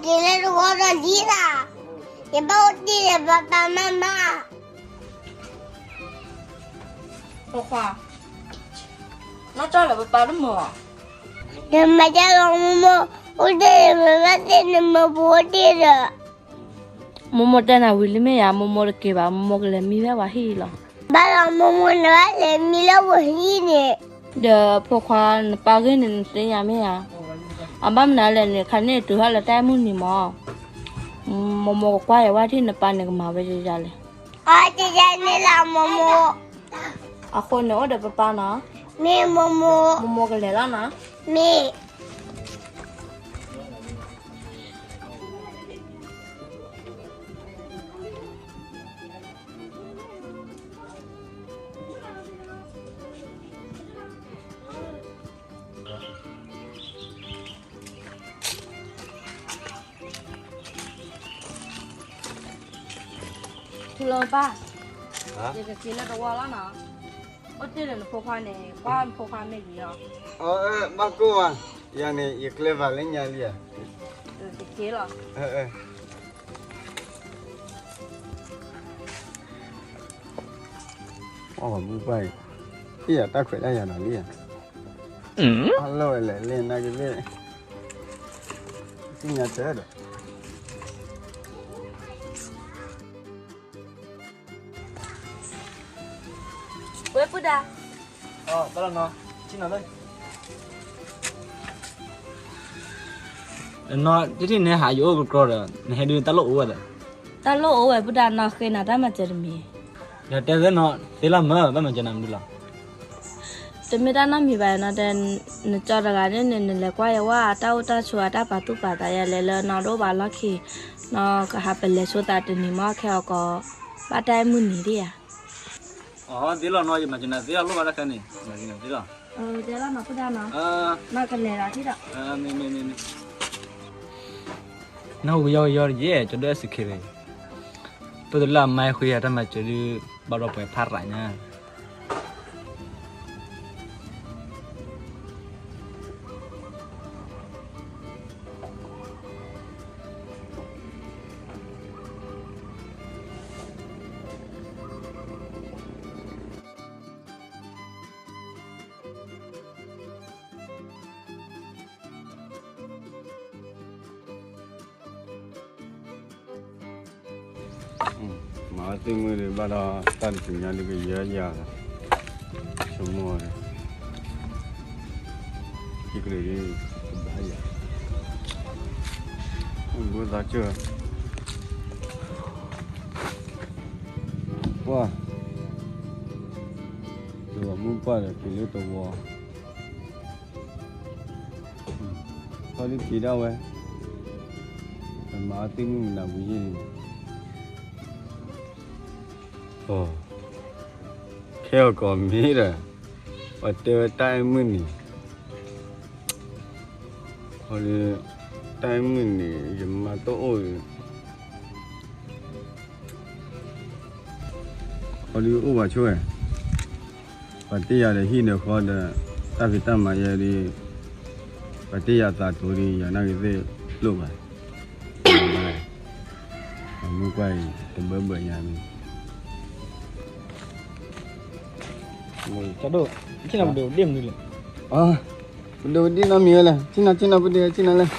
က့ၤလၢတဝီဒီးလံသး, ယဘၣ်အိၣ်တ့ၢ်ဒီးပၢ်ပၢ်မါမါ. ဖိခွါ, နီၢ်ကၠီလၢပၢ်ပၢ်တမုာ်, နမၤကၢလီၤမိၢ်မိၢ်, အိၣ်တ့ၢ်ဒီးပၢ်ပၢ်သ့ၣ်နမၢဖိအိၣ်တ့ၢ်ဒီး မိၢ်မိၢ်တဲနၤဝံၤလံမ့ၢ်ဧါ, မိၢ်မိၢ်တက့ၤဘၣ်, မိၢ်မိၢ်ကလဲၤမံဖဲပှၤဟံၣ်လီၤ. ဘၣ်လီၤမိၢ်မိၢ် နဘၣ်လဲၤမံလၢပှၤဟံၣ်န့ၣ်. ဒီးဖိခွါနပၢ်ဂ့ၢ်န့ၣ် နသ့ၣ်ညါမ့ၢ်ဧါ, အဘၣ်မနုၤလဲၣ်န့ၣ် ခါန့ၣ်တုၤဟဲလၢတၢ်အိၣ်မုၢ်နံၤမး, မိၢ်မိၢ်ကကွၢ်ယဝဲထံၣ်နပၢ်န့ၣ် ကမၤဝဲယၤလဲၣ်. အီ ယၤန့ၣ်လီၤမိၢ်မိၢ်. အဃိန့ၣ်အိၣ်ဒီးပၢ်ပၢ်နီၤ, မ့ၢ်မိၢ်မိၢ်, မိၢ်မိၢ်ကလဲၤလီၤနီၤ, မ့ၢ် ထူလၢပၢ်, ယကက့ၤလၢတဝီလီၤနီၤ, အိၣ်တ့ၢ်ဒီးနဖိခွါန့ၣ် ကွၢ်နဖိခွါမ့ၢ်ဂ့ၤလီၤ. အၢ ဘၣ်ကိၢ်ဘၣ်, ယၤန့ၣ် ယကျဲဘၣ်လၢညါလံဧါ, တက့ၤလီၤ. အီ မုၢ်ပှၢ်အံၤ, ဟ့ၣ်ယၤတၢ်ခွဲးတၢ်ယာ်နီၤလံဧါ, အလီၢ်ဝဲလဲၣ်လၢနကသ့ၣ်, သ့ၣ်ညါတၢ်ဒီး ဝဲပုၢ်ဒါ, နီၢ်တထံၣ်န့ၣ်ဟးယအိၣ်ကကြီဒီး နဟဲဒုးတၢ်လိၣ်အိၣ်ဝဲဒီး, တၢ်လိၣ်အိၣ်ဝဲပုၢ်ဒါ နီၢ်ဃ့နၤတၢ်မၤစၢၤတမံၤ, ဒီးတဲသ့နီၤ သ့လီၤမၢ် ဘၣ်မၤစၢၤနၤမနုၤလီၤ. တမ့ၢ်တၢ်နီတမံၤဘၣ်နီၤ, တဲ နကၠီတဂၤန့ၣ်န့ၣ် နလဲၤကွၢ်ယဝဲအတၢ်အိၣ်တၢ်ဆိး အတၢ်ပာ်သူၣ်ပာ်သး ယလဲၤလၢနီၢ်တအိၣ်ဘၣ်လီၢ်ခံ, နီၢ်ကဟးပလဲၤဆိသးတနံၤမး ခဲအကီး ဘၣ်တၢ်အိၣ်မုၢ်နံၤဒံးဧါ. အီ သ့လီၤနီၤ, ယမၤစၢၤနၤသ့လီၤ လိၣ်ဘၣ်တၢ်ခဲန့ၣ် မၤစၢၤနၤသ့လီၤ. တဲလီၤနီၤ ပုၢ်ဒါနီၤ, နီၢ်ကလဲၤလီၤထံၣ်ဒီး, မ့ၢ်မ့ၢ်မ့ၢ်မ့ၢ်, နၢ်ဟူကယီကယီတယဲၢ် ကၠီဒိၣ်အဲၣ်စခ့ရ့, ပၢ်တလၢအမါဃုယၤတၢ်မၤစၢၤဒုး ဘၣ်ဒီးပှဲၤဖးရးညါ. မၤသ့ၣ်မုၣ်ဒံးဘၣ်ဒီး တၢ်တသ့ၣ်ညါဒံးကယဲၢ်ယၤလီၤ, ဆိကမိၣ်ဒီး ဟံၣ်ကရံၣ်ဒံး ကဘၣ်ယၤ, အိၣ်ဘှံးသးစၢၢ်, ပှၢ်, ယမုၢ်ပှၢ်ဒီးက့ၤလၢတဝီ ခီဒုးက့ၤဒၣ်ဝဲ, ပမၤအီၣ်သ့ၣ်မုၣ်မနုၤပူၤယဲၢ်န့ၣ်, အ, ခဲအကီၢ်မ့ၢ်ဒီး, ပှၤတဲဝဲတၢ်အဲၣ်မုၢ်နံၤ, ခီဒုး, တၢ်အဲၣ်မုၢ်နံၤ ယမၤတအိၣ်, ခီဒုးအိၣ်ဘၣ်ဆိၣ်ဝဲ ပှၤတ့ယၤဒီးဟံၣ်ဒီးဃီဒီး တၢ်ဖံးတၢ်မၤယဲဒုး, ပှၤတ့ယၤသးတိၤဒုး ယၤနာ်က့ၤသ့ၣ်လိၣ်ဘၣ်, မုၢ်ကွၢ်အံၤ တဘၢဘၢညါမ့ၢ်, ကၠီဒိၣ်, ဆ့ၣ်နီၤပဒိးဒ့ၣ်မနုၤလဲၣ်, ပဒိးဒ့ၣ်နီတမံၤဝဲလဲၣ်, ဆ့ၣ်နီၤ ဆ့ၣ်နီၤပဒိး ဆ့ၣ်နီၤလဲၣ်.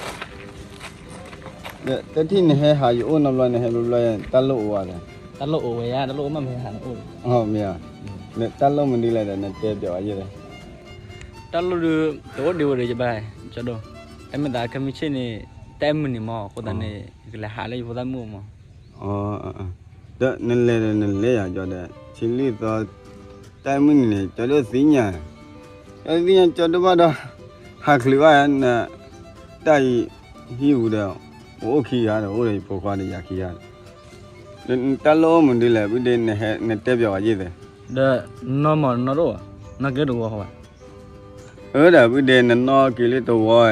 တထံၣ်နဟဲဟးယအိၣ်နီတဘျီ နဟဲဘျီဘျီ တၢ်လိၣ်အိၣ်ဝဲဒီး, တၢ်လိၣ်အိၣ်ဝဲယါ တၢ်လိၣ်အိၣ်မးမ့ၢ်ဟးနအိၣ်, မ့ၢ်, တၢ်လိၣ်မနုၤလဲၣ်ဒီး နတဲပျီဝဲယဲလဲၣ်, တၢ်လိၣ်ဒုး တအိၣ်ဒံးဝဲဒီးယဘၣ်, ကၠီဒိၣ်, တၢ်မ့ၢ်သးခဲမုၢ်ဆ့ၣ်န့ၣ် တၢ်အဲၣ်မုၢ်နံၤမး အဃိသတးန့ၣ် ယကလဲၤဟးလၢယဖိသၣ်မုၣ်အအိၣ်မး, ဒီးနလဲၤဒီးနလဲၤယၤကၠီဒီး ဆံလွံၢ်သီ တၢ်အဲၣ်မုၢ်နံၤန့ၣ် ကၠီဒိၣ်သ့ၣ်ညါ, ကၠီဒိၣ်သ့ၣ်ညါ ကၠီဒိၣ်ဘၣ်ဒီး ဟးချုးဘၣ်န တၢ်အံၤ ဟံၣ်ပူၤဒီး ပအိၣ်ခံဂၤဒီး အိၣ်ဒီးယဖိခွါဒီးယၤခံဂၤဒီး, တၢ်လိၣ်အိၣ်မနုၤလဲၣ် ပုၢ်ဒ့ နတဲပျီဝဲယဲသ့ၣ်, ဒီးနီၢ်မးနီၢ်တအိၣ်ဘၣ်, နီၢ်က့ၤတဝီဃီဘၣ်, အၢ ဒီးပုၢ်ဒ့ နနီၢ်က့ၤလၢတဝီ,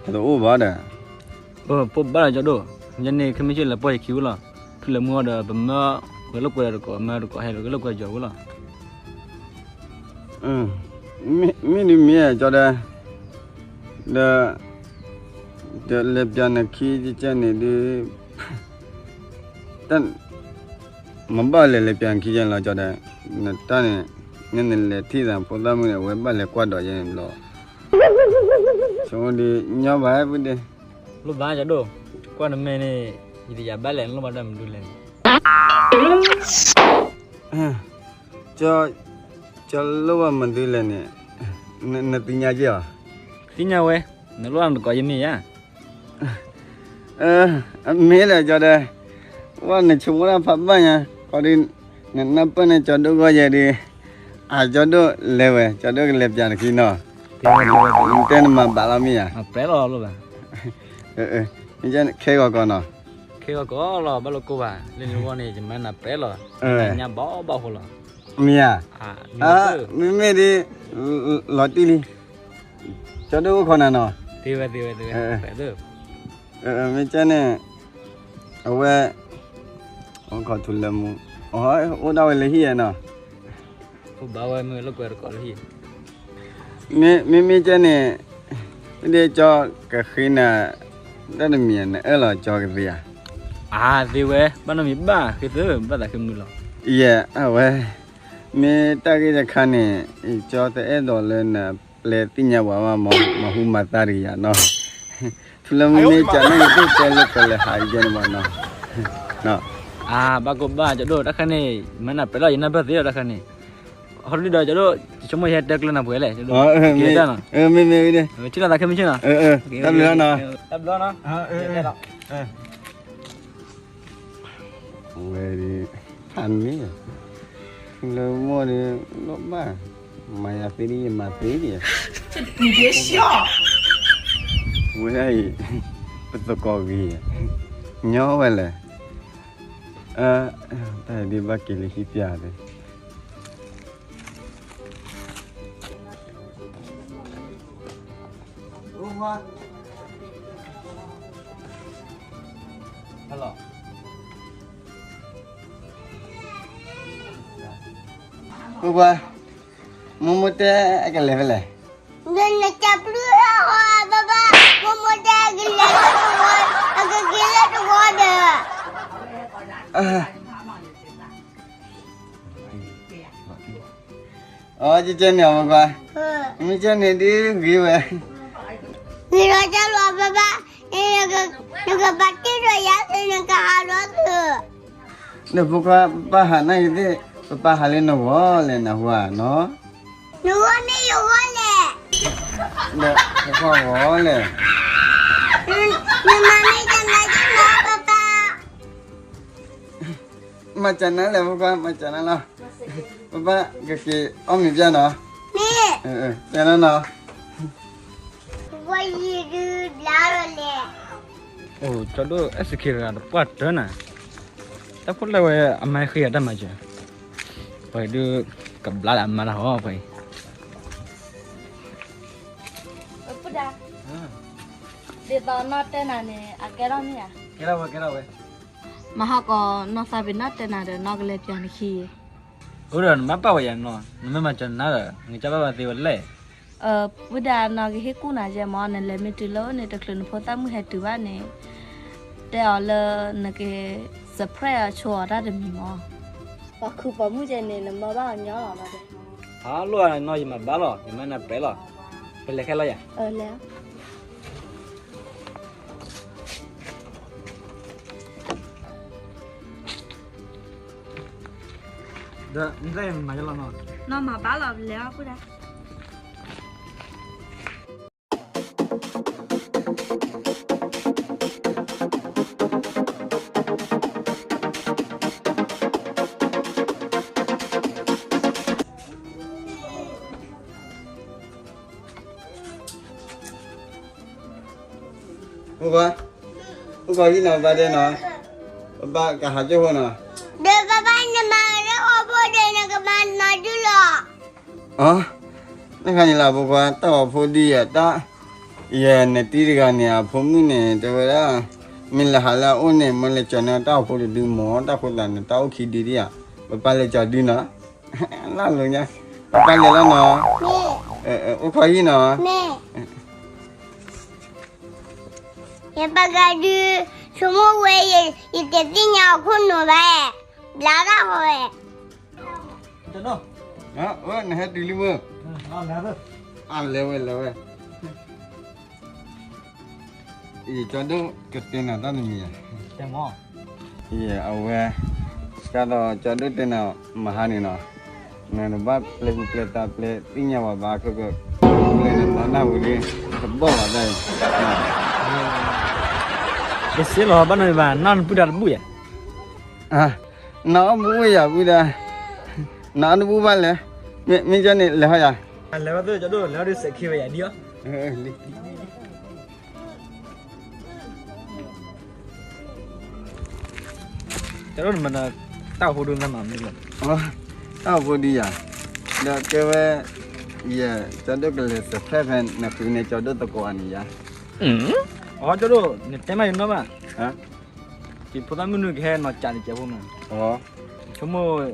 တအိၣ်ဘၣ်ဒီး ပဘၣ်ဒီးကၠီဒိၣ်, ယဲန့ၣ် ခဲမုၢ်ဆ့ၣ်လဲၤပီၢ်ယခံဝဲလီၤ, ဖုလဲၤမုၢ်အီၤဒီး ပမၢဝဲၤလီၢ်ကွဲၤဒီးတကိး မၢတကိးဟဲဒီး ကလၢကွဲၤယီၤဝဲလီၤ, မ့ၢ်ဒ်မ့ၢ်ကၠီဒီး, ဒီး လဲၤပျးနခံကဲန့ၣ်ဒုး, တၢ်, မၤဘၣ်လဲၤလဲၤပျးနခံကဲန့ၣ်လီၤ ကၠီဒီး, နတၢ်န့ၣ်, နနလဲၤထံၣ်သးဖိသၣ်မုၣ်န့ၣ် အဝဲဘၣ်လဲၤကွၢ်ဒီးယဲန့ၣ်လီၤ. ဆိဒုးညီဘၣ်ပုၢ်ဒ့, လိၣ်ဘၣ်ကၠီဒိၣ်, ကွၢ်နမဲာ်န့ၣ်, ယတယာ်ဘၣ်လဲၣ် နလိၣ်ဘၣ်တၢ်မနုၤလဲၣ်န့ၣ်. ကၠီ, ကၠီလိၣ်ဘၣ်မနုၤလဲၣ်န့ၣ်, နသ့ၣ်ညါက့ၤအီၤ, သ့ၣ်ညါဝဲ, နလိၣ်နတကိးယမ့ၢ်ဧါ. မ့ၢ်လၢကၠီဒီး, ဝဲနဆိကမိၣ်တၢ်ဖးဘၣ်ညါ, ခီဒုး, နနၢ်ပၢၢ်န့ၢ်ကၠီဒိၣ်ဂီၢ်ယဲဒုး, အကၠီဒိၣ်လဲၤဝဲ, ကၠီဒိၣ်ကလဲၤပျးနခံနီၤ, တဲနမၤဘၣ်လီၤမ့ၢ်ဧါ, မ့ၢ်ခဲဂီၤကီးနီၤ, ခဲဂီၤကီးလီၤ ဘၣ်လိာ်ကိၢ်ဘၣ်, လၢနဂီၢ်န့ၣ် ယမၤနၤပြဲလီၤ, ညါဘီဘၣ်ဃိလီၤ, မ့ၢ်ဧါ, မ့မ့ၢ်ဒ်, လီၤတံၢ်လံ, ကၠီဒိၣ်အိၣ်ခိးနၤနီၤ, မ့ၢ်ကဲန့ၣ်, အဝဲ, အိၣ်ခိးထူလၢမူ, အိၣ်ဒၣ်ဝဲလၢဟံၣ်ဧါနီၤ, အိၣ်ဘၣ်ဝဲမ့ၢ်လၢကွဲတကိးလၢဟံၣ်, မ့မ့ၢ်ကဲန့ၣ်, ဒ်ကၠီကဃ့နၤ, တၢ်တမံၤနအၢၣ်လီၤကၠီကသ့ဧါ, အသ့ဝဲ, ဘၣ်နီတမံၤဘၣ်ဃ့သၢဘၣ်သးဃ့မုာ်လီၤ, ယဲအဝဲ, မ့ၢ်တၢ်ဂ့ၢ်တခါန့ၣ်, ကၠီတအဲၣ်ဒိးလၢနပျဲသ့ၣ်ညါပှၤဘၣ်မၤ, မၤဟူမၤသါတဂ့ၤယၤနီၤ, ထူလၢမူမ့ၢ်ကၠီန့ၣ် ယတပျဲလၢပလဲၤဟးယဲန့ၣ်ဘၣ်နီၤ, အဘၣ်ကိၢ်ဘၣ် ကၠီဒိၣ်တၢ်ခါန့ၣ်, မၤနၤပြဲလီၤ ယနၢ်ပၢၢ်သ့လီၤတၢ်ခါန့ၣ်, ဟီဒုဒီးကၠီဒိၣ်, ယဆိကမိၣ်ယဟဲတဲကျၢနၤပှဲၤလဲၣ်, မ့မ့ၢ်, မ့မ့ၢ်, ဆ့လီၤသးခဲမုၢ်ဆ့ၣ်နီၤ, တၢ်ဘျုးလီၤနီၤ, တၢ်ဘျုးလီၤနီၤ, ဝဲဒၣ်, ဖးန့ၣ်, လၢမိၢ်န့ၣ်, လိၣ်ဘၣ်, မၤယၤသ့ဒ်ယမၤသ့ဒ်, ဝဲဒၣ်အံၤ, ပသကိးဂ့ၤ, ညီဝဲလဲၣ်, တၢ်ဒ်ဘၣ်က့ၤလၢဟံၣ်ပျၢ်သ့ မိၢ်ပှၢ်, မိၢ်မိၢ်တဲအကလဲၤဖဲလဲၣ်, နကပျုၢ်ဟီဘၣ်ဘၣ်, မိၢ်မိၢ်တဲအကလဲၤလၢတဝီ, အကက့ၤလၢတဝီဒီး အီ ကကဲန့ၣ်အီၤ မိၢ်ပှၢ်, မ့ၢ်ကဲန့ၣ်ဒ်ဂ့ၤဝဲ, ဂ့ၤဒီးကၠီလီၤဘၣ်ဘၣ်, နကဘၣ်တ့ၢ်ဒီးယၤသ့ နကဟးလီၤသ့, ဒီးဖိခွါ ပပၢ်ဟးနာ်က့ၤသ့ၣ်, ပပၢ်ဟးလၢနဂီၢ်လဲၣ် နဟူဧါနီၤ, နဂီၢ်မ့ၢ်ယဂီၢ်လဲၣ်, ဒီးဖိခွါဂီၢ်လဲၣ်, နမၤမ့ၢ်တၢ်မၤက့ၤနီၤ ပပၢ် မၤစၢၤနၤလဲၣ် ဖိခွါ မၤစၢၤနၤလီၤ, ပပၢ်ကက့ၤအီၣ်မ့ၤပျၢ်နီၤ, မ့ၢ်, ပျၢ်နီၤနီၤ, ဝဲယံၤဒုးဘျါလီၤလဲၣ်, အိၣ် ကၠီဒိၣ် အဲၣ်စခ့တဂၤတပှၢ်တၢၢ်နၤ, တၢ်ဖိလဲၣ်ဝဲအမါဃ့အတၢ်မၤစၢၤ, ပှၤအံၤဒုး ကဘျါလၢအမါတၢ်ဟီပှၤအံၤ, ပုၢ်ဒါ, ဒ်သိးနီၢ်တဲနၤန့ၣ် အကဲထီၣ်မ့ၢ်ဧါ, ကဲထီၣ်ဝဲ ကဲထီၣ်ဝဲ, မဟါကီးနီၢ်သးပ့ၤနီၢ်တဲနၤဒီး နီၢ်ကလဲၤပျၢ်နခံ, အိၣ်ဒီးနဘၣ်ပာ်ဝဲယၤနီၤ, နမ့ၢ်မၤစၢၤနၤဒီး နကစၢ်ဘၣ်ပာ်သ့ဝဲလဲၣ်, ပုၢ်ဒါ နီၢ်ကဟ့ၣ်ကူၣ်နၤယဲမၢ် နလဲၤမ့ၢ်တုၤလၢန့ၣ် တချုးနဖိသၣ်မုၣ်ဟဲတုၤဘၣ်န့ၣ်, တဲအီၤလၢနက surprise အီၤဆိအီၤတၢ်တမံၤမၢ်, ပှၤခုပိာ်မုၣ်ကဲန့ၣ် နမၢဘၣ်အီၤညီလီၤ, ဟါလိၣ်နီၤ ယမၤဘၣ်လီၤ ယမၤနၤပြဲလီၤ, ပလဲၤခဲလီၤယၤ ဒီး နမၤလီၤနီၤ, နီၢ်မၤဘၣ်လီၤ ပလဲၤအီၤပုၢ်ဒါ, အိၣ်ဘၣ်, အိၣ်ဘၣ်ဟံၣ်နီၤ ဘၣ်ဒဲနီၤ, ဘၣ်ကဟးကၠိၣ်ဖိနီၤ, ဒီးဘၣ်ဘၣ်နမၤလၢအီၣ်ဖိဒီး နကမၤနၤဒုလီၤ, နခါန့ၣ်လၢအဖိခွါ တၢ်အီၣ်ဖိဒုယဲ တၢ်, ယဲနတံၤတဂၤန့ၣ် အဖိမုၣ်န့ၣ် တဲဝဲဒၣ်, မ့ၢ်လဲၤဟးလၢအအိၣ်န့ၣ် မ့ၢ်လဲၤကၠီၤန့ၢ်တၢ်အီၣ်ဖိတဒုမၢ် တၢ်ဃိသးန့ၣ် တၢ်အိၣ်ခံဒုဒံးဧါ, ပပၢ်လဲၤကၠီၤဒုနီၤ, လၢလီၤညါ, ပပၢ်လဲၤလီၤနီၤ, အိၣ်ခိးဟံၣ်နီၤ. ယပကဒုး ဆိကမိၣ်ဝဲ ယတသ့ၣ်ညါအခိၣ်နူာ်ဘၣ်, ဘျါဒၣ်ဃီဝဲ. နဟဲတုၤလံမ့ၢ်, လဲၤဝဲလဲၤဝဲ. အံၤ ကၠီဒိၣ်ကတဲနၤတၢ်တမံၤဧါ. အဝဲ ကၢ်ဒီးကၠီဒိၣ်တဲနၤမဟါန့ၣ်နီၤ, နတဘၣ်ပျဲပူၤပျဲသးပျဲသ့ၣ်ညါဝဲဘၣ်ခဲကၢ, ပျဲနသးနၢ်ပူၤလံ, တဘီၣ်ဘၣ်တၢ်အံၤ. ယစ့လီၤဘၣ်နီတမံၤဘၣ်, နီၢ်နပုၢ်တၢ်တဘူၣ်ယၤ. နီၢ်အီၣ်ဘူၣ်ဝဲယၤပုၢ်ဒၣ်, နီၢ်အီၣ်တဘူၣ်ဘၣ်လဲၣ်, မ့ၢ်ကၠီန့ၣ်လဲၤဟီယၤ. လဲၤဝဲသ့ၣ်ကၠီဒိၣ် လဲၤဝဲဒ်စဲးခံဝဲယၤဒ်အီၤ. ကၠီဒိၣ်နမၤ တၢ်အိၣ်ဖှိၣ်ဒိၣ်သးမၤမနုၤလဲၣ်. တၢ်အိၣ်ဖှိၣ်ဒ်ယၤ, ဒီးကဲဝဲ, ယကၠီဒိၣ်ကလဲၤစဲးဖျဲၣ်ဖဲနဃုန့ၣ်ကၠီဒိၣ်သကိးအန့ၣ်ယၤ. အီ ကၠီဒိၣ် နတဲမးယနီၢ်ဘၣ်. ယဖိသၣ်မုၣ်နုၤကဟဲနီၤကးန့ၣ်ကဲဖိမး, ဆိကမိၣ်,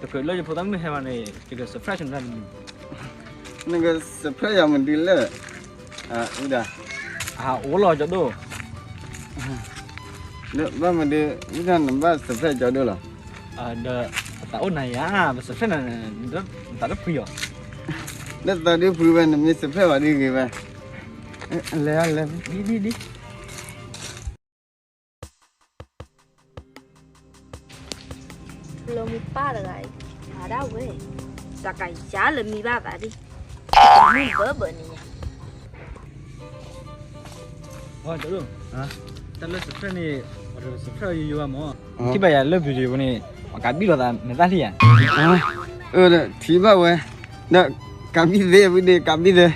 တကြၢးလၢယဖိသၣ်မုၣ်ဟဲမးန့ၣ် ယက surprise နတၢ်တမံၤ. နက surprise ယၤမနုၤလဲၣ်, ဝံဒၣ်. အအိၣ်လီၤကၠီဒိၣ်. ဘၣ်မနုၤ ဝံဒၣ်နဘၣ် surprise ကၠီဒိၣ်လီၤ. ဒီးပသးအိၣ်နၤယၤ ပ surprise နၤ, နသးတဖှံအီၤ. လၢသးဒုးဖှံဝဲ နမ့ၢ် surprise ဝဲဒ်ဂ့ၤဝဲ, လဲၤလဲၤ. ဒ်ဒ်ဒ် လၢမူပၢ်တဂၤအံၤ, မၤဒၣ်ဝဲ, တၢ်ကယၤလၢမံဘၣ်သးဒ်, မုၢ်ဘၢဘၢန့ၣ်ညါ. တၢ်လၢ surprise န့ၣ်, ပှၤတ surprise ယိယိဘၣ်မး, ထံၣ်ဘၣ်ယၤလၢ video ပူၤန့ၣ်, ပှၤကးဘံၣ်လိာ်သးမဲာ်သၣ်လံဧါ. အၢ, ထံၣ်ဘၣ်ဝဲ, ဒီးကးဘံၣ်သ့ ဝံဒၣ်ကးဘံၣ်သ့.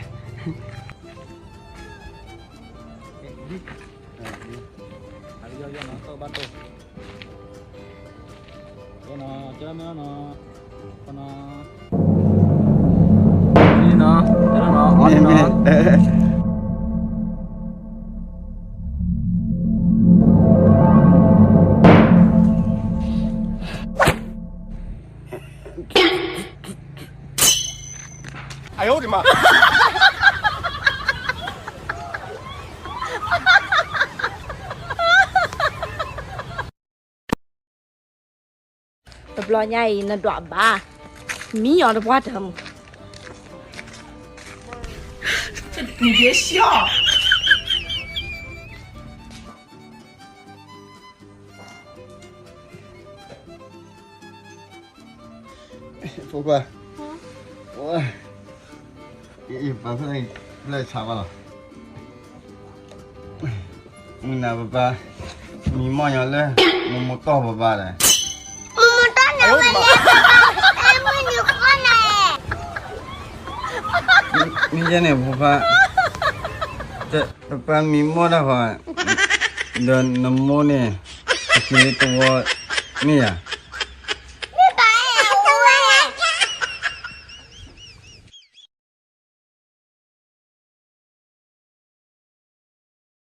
တဘျီညါအံၤ နဒွးဘၣ်, မံအီၤတပှၢ်တၢ်မူ. ဖိခွါ, ယပာ်ဖျါလၢဆါဘၣ်လီၤ. မုၢ်နၤပပၢ် မံမီၢ်ညီလၢ မမိၢ်တီၢ်ပပၢ်ဒီး, မမိၢ်တီၢ်နၤဝဲလဲၣ်, အဲမုၢ်နံၤဃီနၤ, မ့ၢ်ယဲန့ၣ်ဖိခွါ, ပပၢ်မံမီၢ်တၢ်ဃီ, ဒီးနမိၢ်န့ၣ် အက့ၤတဝီ မ့ၢ်ယၤ.